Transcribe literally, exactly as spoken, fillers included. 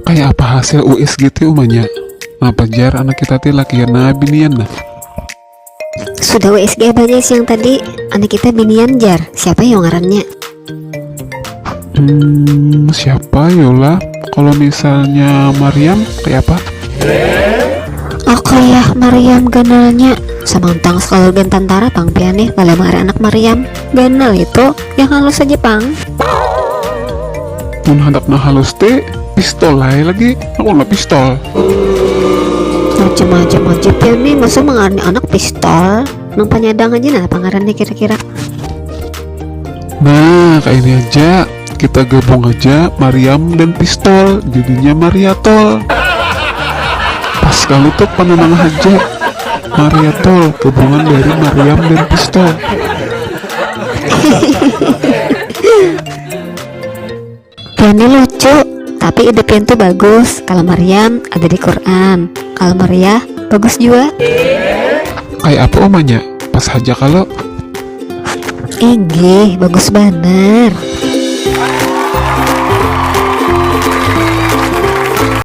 Kayak apa hasil U S G ti umanya? Napa jar anak kita ti lakian nah binian nah? Sudah U S G abahnya siang tadi. Anak kita binian jar. Siapa yo ngarannya? Hmm, siapa yolah? Kalau misalnya Mariam, kayak apa? Oh kayak Mariam ganalnya. Samantang sekali gen tantara pang pian nih, lalu mari anak Mariam. Ganal itu yang halus aja pang. Mun handak nah halus ti pistol lai lagi. Aku nggak pistol. Macam-macam aja pian nih, masa mengarani anak pistol? Nang panyadang aja nah pangarannya kira-kira. Nah, kayak ini aja. Kita gabung aja Mariam dan pistol, jadinya Mariatol. Pas kali tuh penenang aja. Mariatol, gabungan dari Mariam dan pistol. Pian ini lucu, tapi ide pian tuh bagus. Kalau Mariam ada di Quran, kalau Mariah bagus juga. Kayak apa umanya? Pas aja kalau Inggih, bagus banar.